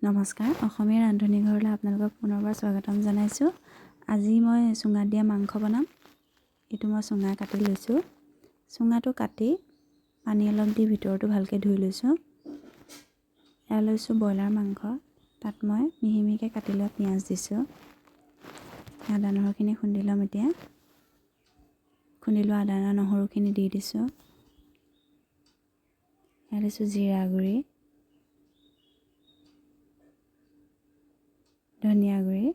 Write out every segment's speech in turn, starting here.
নমস্কাৰ, অসমীয়া ৰান্ধনী ঘৰলৈ আপোনালোকক পুনৰবাৰ স্বাগতম জনাইছোঁ। আজি মই চুঙাত দিয়া মাংস বনাম। এইটো মই চুঙা কাটি লৈছোঁ। চুঙাটো কাটি পানী অলপ দি ভিতৰটো ভালকৈ ধুই লৈছোঁ। এয়া লৈছোঁ ব্ৰইলাৰ মাংস। তাত মই মিহি মিহিকৈ কাটি লোৱা পিঁয়াজ দিছোঁ। আদা নহৰুখিনি খুন্দি ল'ম। এতিয়া খুন্দি লোৱা আদা নহৰুখিনি দি দিছোঁ। এয়া দিছোঁ জিৰা গুড়ি, ধনিয়া গুড়ি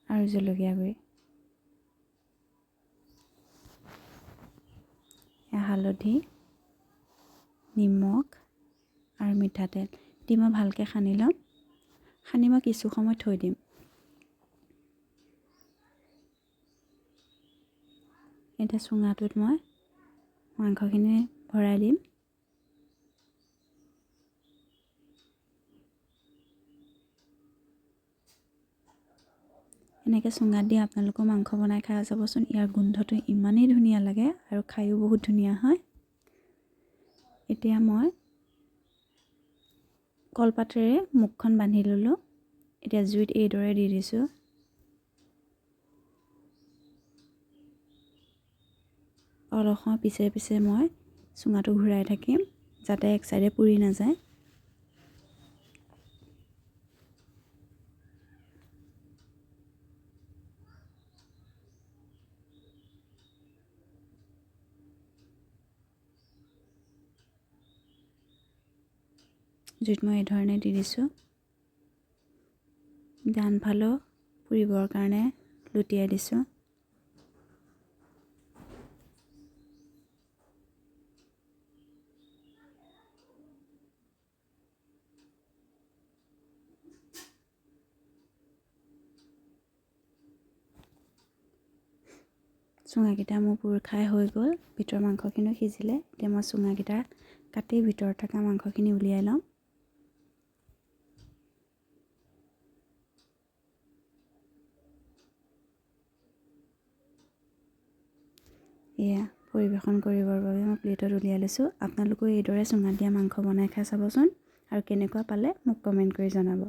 আৰু জলকীয়া গুড়ি, হালধি, নিমখ আৰু মিঠাতেল দি মই ভালকৈ সানি ল'ম। সানি মই কিছু সময় থৈ দিম। এতিয়া চুঙাটোত মই মাংসখিনি ভৰাই দিম। এনেকৈ চুঙাত দি আপোনালোকেও মাংস বনাই খাই চাবচোন। ইয়াৰ গোন্ধটো ইমানেই ধুনীয়া লাগে আৰু খায়ো বহুত ধুনীয়া হয়। এতিয়া মই কলপাতেৰে মুখখন বান্ধি ল'লোঁ। এতিয়া জুইত এইদৰে দি দিছোঁ। অলপ সময় পিছে পিছে মই চুঙাটো ঘূৰাই থাকিম, যাতে এক চাইডে পুৰি নাযায়। জুইত মই এই ধৰণে দি দিছোঁ। আনফালেও পুৰিবৰ কাৰণে লুটিয়াই দিছোঁ। চুঙাকেইটা মোৰ পুৰ খাই হৈ গ'ল। ভিতৰৰ মাংসখিনিও সিজিলে। এতিয়া মই চুঙাকেইটা কাটি ভিতৰত থকা মাংসখিনি উলিয়াই ল'ম। এয়া পৰিৱেশন কৰিবৰ বাবে মই প্লেটত উলিয়াই লৈছোঁ। আপোনালোকেও এইদৰে চুঙাত দিয়া মাংস বনাই খাই চাবচোন আৰু কেনেকুৱা পালে মোক কমেণ্ট কৰি জনাব।